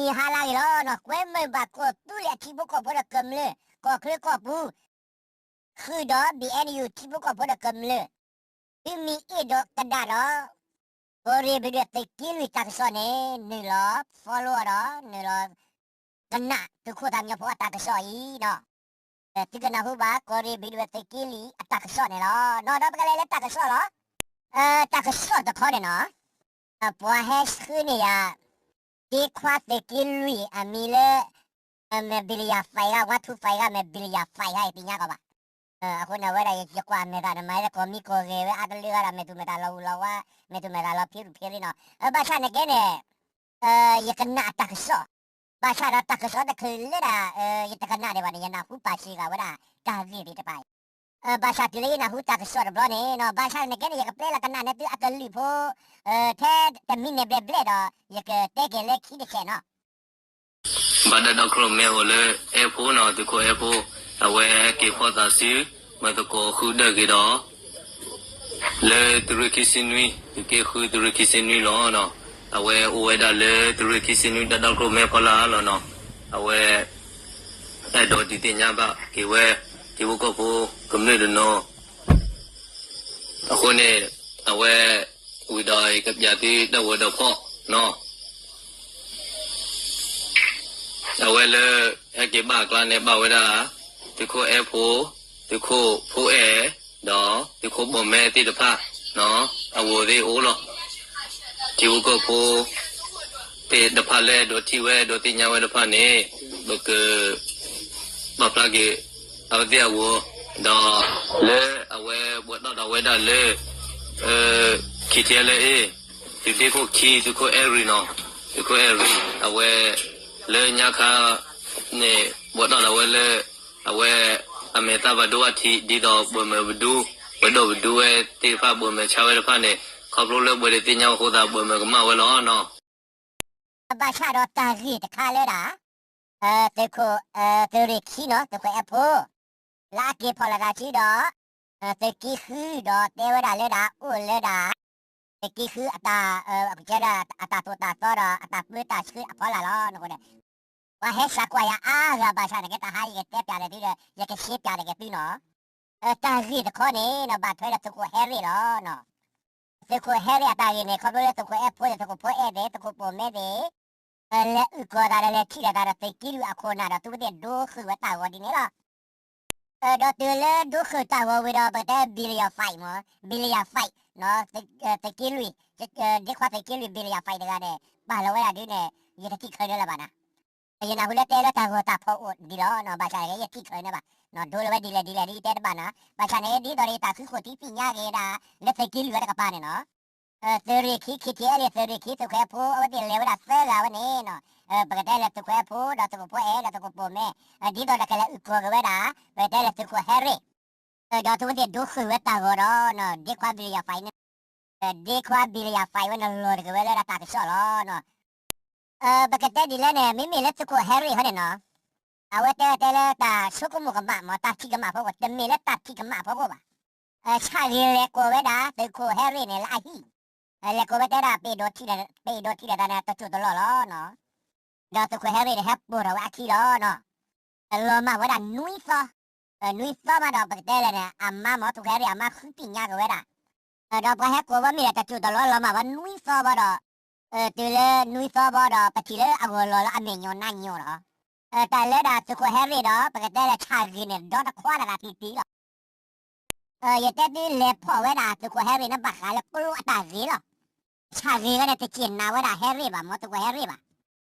မ့ၢ်ဟါလၢအဂ့ၤလီၤနီၤ, ကွဲမုာ်ဘၣ်ကီၢ်သူလ့ၤအထံဖိကီၢ်ဖိဒီးကမျၢၢ်, ကီၢ်ချၢကီၢ်ပူၤ, ဃုာ်ဒီး ဘံၣ်အဲၣ်ယူၣ် ထံဖိကီၢ်ဖိဒီးကမျၢၢ်, သုမ့ၢ်အဲၣ်ဒိးကနၣ်ဒီး ကီၢ်ရ့ၣ်ဘျံးဒဝဲၢ်သုးက့လွံၢ်တၢ်ကစီၣ်န့ၣ် နုာ်လီၤ follow အီၤဒီး နုာ်လီၤ ကနၣ်သုးခိၣ်သးမံဖိအတၢ်ကစီၣ်အံၤနီၤ. သုကနၢ်ဟူဘၣ် ကီၢ်ရ့ၣ်ဘျံးဒဝဲၢ်သုးက့လွံၢ်အတၢ်ကစီၣ်န့ၣ်လီၤ. ဒီးပကလဲၤလၢတၢ်ကစီၣ်လီၤ. တၢ်ကစီၣ်တခီန့ၣ်နီၤ, ပှၤဟဲဆှၢန့ၢ်ယၤ ဒ့ခွါသုးက့လွံၢ်အမံၤလၢ မဲာ်ဘံလယၤ five ဂၤ, one two five ဂၤ, မဲာ်ဘံလယၤ five ဂၤ ယသ့ၣ်ညါကီးဘၣ်. အဃိန့ၣ် အဝဲဒၣ်ယကွၢ်မဲာ်သးန့ၣ် မၤလၢကီၢ်မံကီၢ်ဂဲၤဝဲအါတလၢဂၤဒီး မဲာ်သူၣ်မဲာ်သးလီၤဝူၤလီၤဝါ, မဲာ်သူၣ်မဲာ်သးလီၤဖံးရူၢ်ဖံးရ့နီၤ. ဘၣ်ဆၣ်န့ၣ်ကဲန့ၣ် ယကနၣ်အတၢ်ကစီၣ်, ဘၣ်ဆၣ်ဒီးတၢ်ကစီၣ်တချုးလၢဒၣ် ယတကနၣ်ဒံးဘၣ်န့ၣ် ယနၢ်ဟူပာ်စ့ၢ်ကီးဝဲဒၣ် တၢ်ဂ့ၢ်သ့ၣ်တဖၣ်အံၤ ဘၣ်ဆၣ်တုၤလၢယနၢ်ဟူတၢ်ကစီၣ်တဘျီန့ၣ်နီၤ, ဘၣ်ဆၣ်န့ၣ်ကဲန့ၣ် ယကပျဲလီၤကနၣ်န့ၢ်သုအကလုၢ်ဖိ ထဲတမံၤန့ၣ်ဘျဲၣ်ဘျဲၣ်ဒီး ယကတဲက့ၤလၢခံတဆဲးနီၤ. ဘၣ်တၢ်ဒီခိၣ်ရိၣ်မဲအိၣ်လၢအဲၣ်ဖိနီၤ, သုးခိၣ်အဲၣ်ဖိ, အဝဲဟဲက့ၤဖီၣ်သးစု မၤသကိးဃုဒၢးက့ၤဒီး လၢသုးရ့ၣ်ခံဆံနွံ, သုးက့ဃုသုးရ့ၣ်ခံဆံနွံလီၤနီၤ. အဝဲအိၣ်ဝဲဒၣ်လၢသုးရ့ၣ်ခံဆံနွံတၢ်ဒီခိၣ်ရိၣ်မဲဖီလာ်လီၤနီၤ. အဝဲ အဲၣ်ဒိးဒုးသ့ၣ်ညါဘၣ်က့ၤဝဲ ထံဖိကီၢ်ဖိကမျၢၢ်တနီၤ, အဃိန့ၣ် အဝဲ ဝံၤဒီးယကပျးသုတၢ်ဂီၤဒီးဖီၣ်နီၤ. အဝဲလၢ ဟဲက့ၤဘၣ်အကျါန့ၣ် ဘၣ်ဝဲဒၣ် သုးခိၣ်အဲၣ်ဖိ, သုးခိၣ်ဖိအဲၣ်, ဒီးသုးခိၣ်ပိာ်မဲသ့ၣ်တဖၣ်, အဂီၤသ့ၣ်အိၣ်လီၤ. ထံဖိကီၢ်ဖိ သ့ၣ်တဖၣ်လၢအဲၣ်ဒိးထံၣ်ဝဲ အဲၣ်ဒိးသ့ၣ်ညါဝဲတဖၣ်န့ၣ် ပက ပာ်ဖျါက့ၤ အဝဲသ့ၣ်အဂီၤ, ဒီး လၢအဝဲဘှီထီၣ်ဒီးဝဲဒၣ်လၢ ခံထံလၢအ့ၣ်, သုးဒ့ခိၣ်ခံ သုးခိၣ်အဲၣ်ရံၤနီၤ, သုးခိၣ်အဲၣ်ရံၤ အဝဲ လၢညါခါန့ၣ် ဘှီထီၣ်ဒီးဝဲလၢ အဝဲ အမဲာ်သၣ်ဘၣ်ဒိဘၣ်ထံး ဒ်သိးဘၢၣ်မဲာ်ပဒူ ပဒိၣ်ပဒူဝဲသ့ၣ်တဖၣ် ဘၢၣ်မဲာ်ဆါဝဲတဖၣ်န့ၣ် ခီဖျိလၢဘှီဒီးသ့ၣ်ညါအဃိသတး ဘၢၣ်မဲာ်ကမၣ်ဝဲလီၤနီၤ. ဘၣ်ဆၣ်ဒီးတၢ်ဂ့ၢ်တခါလၢဒၣ် သုးခိၣ် သုးရ့ၣ်ခံနီၤ သုးခိၣ်အဲၣ်ဖိ လၢအက့ၤဖီၣ်လိာ်သးစုဒီး သုးက့ဃုဒီးတဲဝဲဒၣ်လၢဒၣ် အိၣ်လၢဒၣ် သုးက့ဃုအတၢ် ကဲဒၣ်အတၢ်သိၣ်တၢ်သီဒီး အတၢ်ပၢတၢ်ဆှၢအဖီလာ်လီၤ. အဃိန့ၣ် ပှၤဟဲစးကွၢ်ယၤအါဂၤဘၣ်ဆၣ်န့ၣ် ကဲတဟါအံၤကတဲပျးဒီးသုဒီး ယကရှဲပျးဒီးက့ၤသုနီၤ. တၢ်ဂ့ၢ်တခီန့ၣ်နီၤ ဘၣ်ထွဲဒီးသုးခိၣ်ဟဲရ့ၣ်လီၤ. သုးခိၣ်ဟဲရ့ၣ်အတၢ်ဂ့ၢ်န့ၣ် ခီဖျိလၢသုးခိၣ်အဲၣ်ဖိသ့ၣ် သုးခိၣ်ဖိအဲၣ်သ့ၣ် သုးခိၣ်ပိာ်မဲသ့ၣ် လဲၤအုၣ်ကီၤသးဒီးလဲၤထံၣ်လိာ်သးဒီးသုးက့လွံၢ်အခိၣ်အနၢ်ဒီး သုးဝဲသ့ၣ်ဒိဃုာ်ဝဲတၢ်ဂီၤဒ်န့ၣ်လီၤ. ဒီးတုၤလၢဒိဃုာ်တၢ်ဂီၤဝံၤဒီး ပကတဲ ဘံလယၤ five မး ဘံလယၤ five သုးက့လွံၢ် ဒ့ခွါသုးက့လွံၢ် ဘံလယၤ five တဂၤန့ၣ် ပာ်လီၤဝဲဒၣ်ဒ်န့ၣ် ယတထံၣ်ချုးန့ၢ်လၢၤဘၣ်နီၤ. ယနၢ်ဟူလၢတဲလၢတၢ်ဂီၤတၢ်ဖီၣ်အိၣ်ဒ်လီၤနီၤ, ဘၣ်ဆၣ်န့ၣ် ယထံၣ်ချုးန့ၢ်ဘၣ်, ဒိလီၤဝဲဒ်လဲၣ်ဒ်လဲၣ်ဒ်ယတဲတဘၣ်နီၤ, ဘၣ်ဆၣ်န့ၣ် ဒ်သိးဒီးယတၢ်ဃုခိၣ်ထံသ့ၣ်ညါက့ၤဒၣ် လၢသုးက့လွံၢ်ဝဲတကပၤန့ၣ်နီၤ သုးရ့ၣ်ခံ ခံထံအဲလ့ၣ် သုးရ့ၣ်ခံ သုးခိၣ်အဲၣ်ဖိ အဝဲသ့ၣ်လဲၤဝဲဒၣ်သၢဂၤဝဲန့ၣ်နီၤ, ပကတဲလၢသုးခိၣ်အဲၣ်ဖိ ဒီးသုးခိၣ်ဖိအဲၣ် ဒီးသုးခိၣ်ပိာ်မဲ, ဒ်သိးဒီးကလဲၤအုၣ်ကီၤက့ၤဝဲဒၣ် ပကတဲလၢသုးခိၣ်ဟဲရ့ၣ်, ဒီးသုးဝဲသ့ၣ်ဒိဃုာ်ဝဲတၢ်ဂီၤဒီး ဒ့ခွါဘံလယၤ five န့ၣ်, ဒ့ခွါဘံလယၤ five ဝဲန့ၣ်လီၤတက့ၤဝဲလၢဒၣ်တၢ်ကစီၣ်လီၤ. ပကတဲဒ်လဲၣ်န့ၣ် မ့မ့ၢ်လၢသုးခိၣ်ဟဲရ့ၣ်ဟီန့ၣ်နီၤ, အဝဲတဲတဲလၢတၢ်ဆိကမိၣ်ကမၣ်မး တၢ်ထံၣ်ကမၣ်ဖီခိၣ် တမ့ၢ်လၢတၢ်ထံၣ်ကမၣ်ဖီခိၣ်ဘၣ်. ဆၣ်ဂ့ၤလဲၤကိးဝဲဒၣ် သုးခိၣ်ဟဲရ့ၣ်န့ၣ်လၢအဟံၣ်, လဲၤကိးဝဲတဲဒၣ် ပအဲၣ်ဒိးထံၣ်ဒီးတၢ်န့ၣ် တစိၢ်တလီၢ်လီၤနီၤ. ဒီးသုးခိၣ်ဟဲရ့ၣ်န့ၣ် ဟဲပိာ်ထီၣ်ဝဲအခံလီၤနီၤ. လီၤမၢ်ဝဲဒၣ်နွံသီ, နွံသီမးဒီးပကတဲလဲၣ်န့ၣ် အမါမ့ၢ်သုးခိၣ်ဟဲရ့ၣ်အမါဃုသ့ၣ်ညါက့ၤဝဲဒၣ်, ဒီးပှၤဟဲကိးဝဲမ့ၢ်ဒီးတစိၢ်တလီၢ်လီၤမၢ်ဝဲနွံသီဘၣ်ဒီး, တုၤလၢနွံသီဘၣ်ဒီး ပထံၣ်လၢအဂီၢ်လီၤလၢအမဲာ်ညိးနါညိးလီၤ. တၢ်လၢဒၣ်သုးခိၣ်ဟဲရ့ၣ်ဒီး ပကတဲလၢဆၣ်ဂ့ၤန့ၣ် ဒီတခွါတဂၤတံၢ်တံၢ်လီၤ. ယတဲသုလဲၤဖီၣ်ဝဲဒၣ်သုးခိၣ်ဟဲရ့ၣ်န့ၣ် ဘၣ်ဃးလၢကျိအတၢ်ဂ့ၤလီၤ. ဆၣ်ဂ့ၤဝဲန့ၣ် တစ့ၢ်နာ်ဝဲဒၣ်ဟဲရ့ၣ်ဘၣ် မ့ၢ်သုးခိၣ်ဟဲရ့ၣ်ဘၣ်.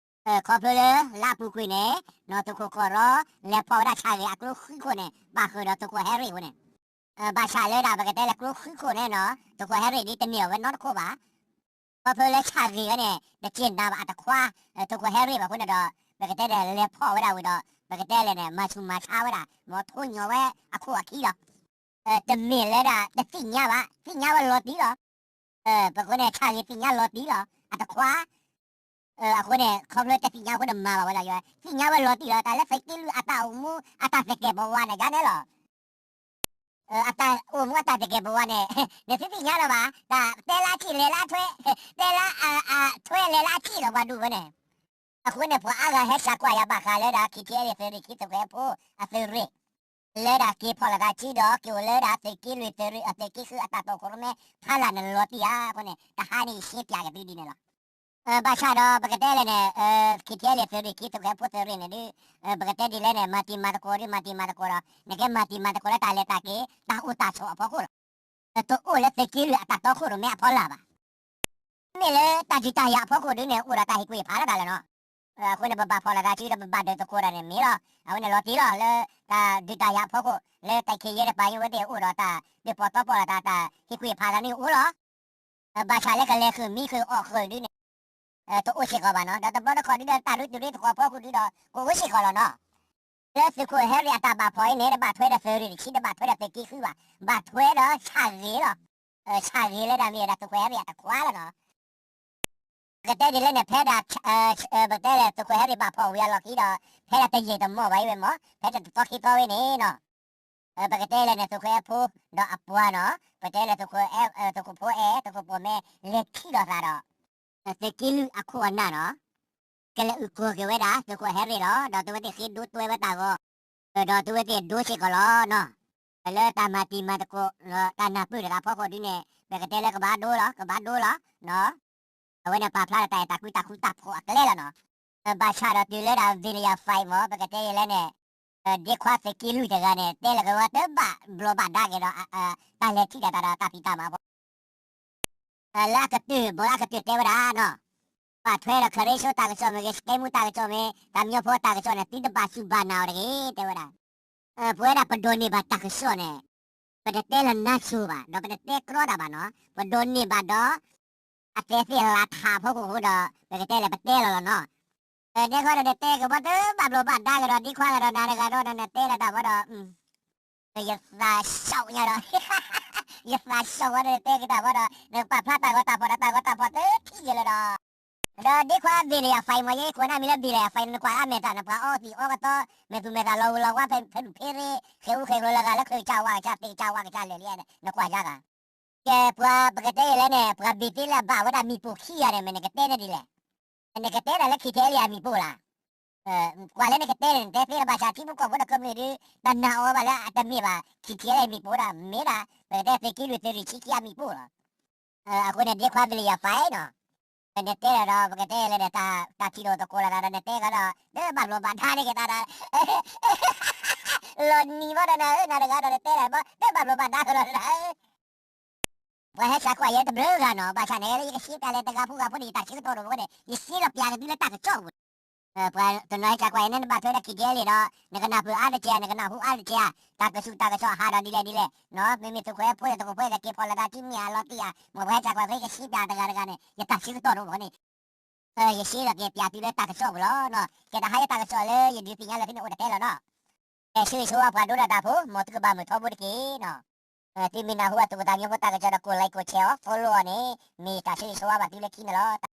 ခီဖျိလၢလါအပူၤကွံာ်န့ၣ် နီၢ်သုးခိၣ်ကီၢ်ရီ လဲၤဖီၣ်ဝဲဒၣ်ဆၣ်ဂ့ၤအကျိဃုခိၣ်န့ၣ် ဘၣ်ဃုာ်ဒီးသုးခိၣ်ဟဲရ့ၣ်အဃိန့ၣ်, ဘၣ်ဆၣ်လၢဒၣ်ပကတဲလၢကျိဃုခိၣ်န့ၣ်နီၤ သုးခိၣ်ဟဲရ့ၣ်ဒ်တမ့ၢ်အဝဲနီတခိၣ်ဘၣ်. ခီဖျိလၢဆၣ်ဂ့ၤဝဲန့ၣ် တစ့ၢ်နာ်ဘၣ်အတခွါ သုးခိၣ်ဟဲရ့ၣ်ဘၣ်အဃိန့ၣ်ဒီး ပကတဲဒၣ်လဲၤဖီၣ်ဝဲဒၣ်ဝံၤဒီး ပကတဲလဲၣ်န့ၣ် မၤဆူၣ်မၤဆါဝဲဒၣ် မ့ၢ်ထိညီဝဲအခိၣ်အခံလီၤ. တမ့ၢ်လၢဒၣ်တသ့ၣ်ညါဘၣ် သ့ၣ်ညါဝဲလီၤတံၢ်လီၤ. ပဃိန့ၣ် ဆၣ်ဂ့ၤသ့ၣ်ညါလီၤတံၢ်လီၤ အတခွါ အဃိန့ၣ် ခီဖျိတသ့ၣ်ညါအဃိန့ၣ်မၤဘၣ်ဝဲလီၤ. သ့ၣ်ညါဝဲလီၤတံၢ်လီၤ တၢ်လၢသုးက့လွံၢ်အတၢ်အိၣ်မူ အတၢ်သကဲာ်ပဝးန့ၣ်ယါန့ၣ်လီၤ. အတၢ်အိၣ်မူအတၢ်သကဲာ်ပဝးန့ၣ် နသုသ့ၣ်ညါလၢၤဘၣ် တၢ်တဲလၢအဆံၣ်လဲၤလၢအထွဲ တဲလၢအထွဲလဲၤလၢအဆံၣ်လီၤ ပှၤဒူၣ်ဝဲန့ၣ် အဃိန့ၣ် ပှၤအါဂၤဟဲစးကွၢ်ယၤဘၣ်ဃးလၢဒၣ် ခံထံအဲလ့ၣ်သုးရ့ၣ်ခံ သုးခိၣ်ဟဲဖိအသုးရ့ၣ် လၢဒၣ်က့ၤဖီၣ်လိာ်သးစုဒီး က့ၤအိၣ်လၢဒၣ်သုးက့လွံၢ်သုးရ့ၣ် အသုးက့ဃုအတၢ်တီခိၣ်ရိၣ်မဲဖးလၢ်န့ၣ်လီၤတံၢ်ဧါအဃိန့ၣ် တဟါန့ၣ်ယရှင်းပြက့ၤသုဒ်န့ၣ်လီၤ. ဘၣ်ဆၣ်ဒီးပကတဲလဲၣ်န့ၣ် ခံထံအဲလ့ၣ်သုးရ့ၣ်ခံ သုးခိၣ်ဟဲဖိသုးရ့ၣ်န့ၣ်ဒုး ပကတဲဒ်လဲၣ်န့ၣ် မၤတံၤမၤသကိးဒုး မၤတံၤမၤသကိးဒီး နကဲမၤတံၤမၤသကိးလၢတၢ်လဲၤတၢ်က့ၤ တၢ်အိၣ်တၢ်ဆိးအဖီခိၣ်လီၤ. တအိၣ်လၢသုးက့လွံၢ်အတၢ်တီခိၣ်ရိၣ်မဲအဖီလာ်ဘၣ်. မ့ၢ်လၢတၢ်ဒုးတၢ်ယၤအဖီခိၣ်ဒုးန့ၣ် အိၣ်ဒီးတၢ်ဟ့ၣ်ကူၣ်ဟ့ၣ်ဖးလၢတၢ်လၢာ်နီၤ. အဃိန့ၣ် ပဘၣ်ဖီၣ်လိာ်သးစုဒီး ပဘၣ်ဒုးသကိးတၢ်န့ၣ်မ့ၢ်လီၤ. အဝဲန့ၣ်လီၤတံၢ်လီၤ လၢတၢ်ဒုးတၢ်ယၤအဖီခိၣ် လၢတၢ်ခ့ယဲၢ်တပၤ အဝဲသ့ၣ်အိၣ်ဒီးတၢ်ဒုးပီၣ်တီပီၣ်လိာ်သး တၢ်ဟ့ၣ်ကူၣ်ဟ့ၣ်ဖးသးန့ၣ်အိၣ်လီၤ. ဘၣ်ဆၣ်လၢကလဲၤဃုာ်မံဃုာ်အီၣ်ဃုာ်ဒုးန့ၣ် တအိၣ်စ့ၢ်ကီးဘၣ်နီၤ. ဒီးတဘျီတခီၣ်ဒုးဒီး တၢ်ရူတရ့သကိးအဖီခိၣ်ဒုးဒီး ကအိၣ်စ့ၢ်ကီးလီၤနီၤ. လၢသုးခိၣ်ဟဲရ့ၣ်အတၢ်ဘၣ်ဖီၣ်အံၤန့ၣ် တဘၣ်ထွဲဒီးသုးရ့ၣ်တဆံ တဘၣ်ထွဲဒီးသုးက့ဃုဘၣ်, ဘၣ်ထွဲဒီးဆၣ်ဂ့ၤလီၤ. ဆၣ်ဂ့ၤလၢဒၣ်မ့ၢ်ဝဲဒၣ်သုးခိၣ်ဟဲရ့ၣ်အတခွါလီၤနီၤ. ပကတဲဒ်လဲၣ်န့ၣ် ဖဲဒၣ် ပကတဲလဲၣ် သုးခိၣ်ဟဲရ့ၣ်ဘၣ်ဖီၣ်ဝံၤအလီၢ်ခံဒီး ဖဲဒၣ်တယံာ်တမီၢ်ဘၣ်အံၤဝဲမၢ် ဖဲတသီခံသီဝဲန့ၣ်နီၤ. ပကတဲလဲၣ်န့ၣ် သုးခိၣ်ဟဲဖိဒီးအပှၤနီၤ, ပကတဲလဲၣ် သုးခိၣ်ဖိအဲၣ် သုးခိၣ်ပိာ်မဲ လဲၤထံၣ်လိာ်သးဒီး သုးက့လွံၢ်အခိၣ်အနၢ်နီၤ, ကလဲၤအုၣ်ကီၤက့ၤဝဲဒၣ် သုးခိၣ်ဟဲရ့ၣ်လီၤ. ဒီးသုဝဲသ့ၣ်ဃ့ဒိတွဲဝဲတၢ်ဂီၤ, ဒီးသုဝဲသ့ၣ်ဒိစ့ၢ်ကီးလီၤနီၤ. လၢတၢ်မၤတံၤမၤသကိး တၢ်နၢ်ပၢၢ်တၢ်အဖီခိၣ်ဒုးန့ၣ် ပကတဲလၢကဘၣ်ဒိလီၤ ကဘၣ်ဒိလီၤနီၤ. အဝဲန့ၣ်ပာ်ဖျါဒီးတၢ်အဲၣ်တၢ်ကွံတၢ်ဃူတၢ်ဖိးအကျဲလီၤနီၤ. ဘၣ်ဆၣ်ဒီးတုၤလၢဒၣ် Village Fight မၢ် ပကတဲဒ်လဲၣ်န့ၣ် ဒ့ခွါသုးက့လွံၢ်တဂၤန့ၣ် တဲလၢကဝဲတဘၣ်ဘျီးဘၣ်ဒါက့ၤဒီး တၢ်လဲၤထံၣ်တၢ်ဒီးတၢ်ဖံးတၢ်မၤဖိ လၢအကတၢၢ် ဘီလၢအကတၢၢ်တဲဝဲဒၣ်နီၤ, ဘၣ်ထွဲဒီး ခရ့စိတၢ်ကစီၣ်မ့ၢ်ဂ့ၤ စကဲမူတၢ်ကစီၣ်မ့ၢ် တၢ်မံညီဖိတၢ်ကစီၣ်န့ၣ် သုတဘၣ်စူၢ်ဘၣ်နာ်အီၤတဂ့ၤ တဲဝဲဒၣ်. ပဝဲဒၣ်ပဒိးန့ၢ်ဘၣ်တၢ်ကစီၣ်န့ၣ် ပတတဲလၢနါစိၤဘၣ် ဒီးပတတဲကြီတၢ်ဘၣ်နီၤ, ပဒိးန့ၢ်ဘၣ်ဒီး အတဲသ့ၣ်လၤထးအဖီခိၣ်အဃိဒီး ပကတဲလဲၣ်ပတဲလီၤလီၤနီၤ. ဒဲဃီဒီးနတဲကဘီတဘၣ်ဘျီးဘၣ်ဒါက့ၤဒီး ဒ့ခွါကဒီးနၤတဂၤဒီးနတဲလီၤတၢ်ဘီဒီး ယသးဆှီညါဒီး ယသးဆှီဝဲဒီးနတဲက့ၤတၢ်ဘီဒီး နကပာ်ဖျါတၢ်ဂီၤတၢ်ဖီၣ်ဒီးတၢ်ဂီၤတၢ်ဖီၣ်တထံၣ်ယဲလၢၤဒီး ဒီးဒ့ခွါ Village Fight မ့ၢ်ယဲ ကိးနၢ်မံၤလၢ Village Fight နကွၢ်အါမဲာ်တၢ် နပှၤအီသံးအီကသီ မဲာ်သူၣ်မဲာ်သးလီၤဝူၤလီၤဝါ ဖဲဒူၣ်ဖဲရ့ ဃဲၤအူဃဲၤကျိၤလၢဂၤလၢချုးကစၢ်ဝါကစၢ်သ့ၣ်ကစၢ်ဝါကစၢ်လဲာ်လံ နကွၢ်ယါဂၤ ကဲပှၤပကတဲယဲလဲၣ်န့ၣ် ပှၤဘံၣ်သ့လၢအဘၣ်ဝဲဒၣ်မံၤပိၢ်ခံဂၤန့ၣ် မ့ၢ်နကတဲန့ၣ်ဒ်လဲၣ်. နကတဲဒၣ်လၢ ခံထံအဲလ့ၣ် အမံၤပိၢ်လၢ် ကွၢ်လၢနကတဲန့ၣ် နတဲသ့လၢၤဘၣ်ဆၣ် ထံဖိကီၢ်ဖိဒီးကမျၢၢ်ဒုး တနာ်အီၤဘၣ်လၢအတမ့ၢ်ဘၣ် ခံထံအဲလ့ၣ် အမံၤပိၢ်ဒၣ် မ့ၢ်ဒၣ် ပကတဲသုးက့လွံၢ်သုးရ့ၣ်ဆံခံအမံၤပိၢ်လီၤ. အဃိန့ၣ် ဒ့ခွါ Village Fight နီၤ, နတဲလီၤဒီး ပကတဲလဲၣ်ဒီး တၢ်ထံၣ်လိာ်သကိးလိာ်သးဒီး နတဲကဒီး တဘၣ်ဘျီးဘၣ်ဒါန့ၢ်က့ၤသးဒီး လီၤနံၤဘၣ်ဒီးနၤဧၢ နၤတဂၤဒီးနတဲလီၤဘၣ် တဘၣ်ဘျီးဘၣ်ဒါကဒီးနၤဧၢ ပှၤဟဲစးကွၢ်ယဲတဘျုးဂၤနီၤ, ဘၣ်ဆၣ်န့ၣ် ယကရှင်းပြလၢတဂၤဖိဂၤဖိန့ၣ် ယတၢ်ဆၢကတီၢ်တအိၣ်ဘၣ်အဃိန့ၣ် ယရှင်းလီၤပျးက့ၤသုလၢတၢ်ကစီၣ်ပူၤ, ပှၤတနီၤဟဲစးကွၢ်ယဲန့ၣ် နဘၣ်ထွဲဒီး ခံထံအဲလ့ၣ်ဒီး နကနၢ်ပၢၢ်အါတက့ၢ်ဧါ နကနၢ်ဟူအါတက့ၢ်ဧါ, တၢ်ကစူၢ်တၢ်ကစီၣ်ဟးဒီးဒ်လဲၣ်ဒ်လဲၣ်, မ့မ့ၢ်သုးခိၣ်ဟဲဖိဒီးသုးခိၣ်ဖိဒီးက့ၤဖီၣ်လိာ်သးစုမ့ၢ်အလီၤတံၢ်ဧါ, မ်ပှၤဟဲစးကွၢ်ယဲ ယကရှင်းပြတဂၤတဂၤန့ၣ် ယတၢ်ဆၢကတီၢ်တအိၣ်ဘၣ်အဃိန့ၣ် ယရှင်းလီၤက့ၤပျးသုလၢတၢ်ကစီၣ်ပူၤလီၤနီၤ, ကဲတဟါယတၢ်ကစီၣ်လၢယဒုးသ့ၣ်ညါလၢသုန့ၣ်အိၣ်တတဲလီၤနီၤ, ကဲဆၢဂ့ၤဆၢဝါပှၤဒိဒီးတၢ်ဖိ မ်သုကဘၣ်မုာ်ထီဘိတက့ၢ်နီၤ, သုမ့ၢ်နၢ်ဟူအသကိးတၢ်မံဖိတၢ်ကစီၣ်ဒီး ကိး like ကိး share အီၤ follow အီၤန့ၣ် မ့ၢ်တၢ်ဆၢဂ့ၤဆၢဝါဘၣ်သုလၢခံန့ၣ်လီၤ.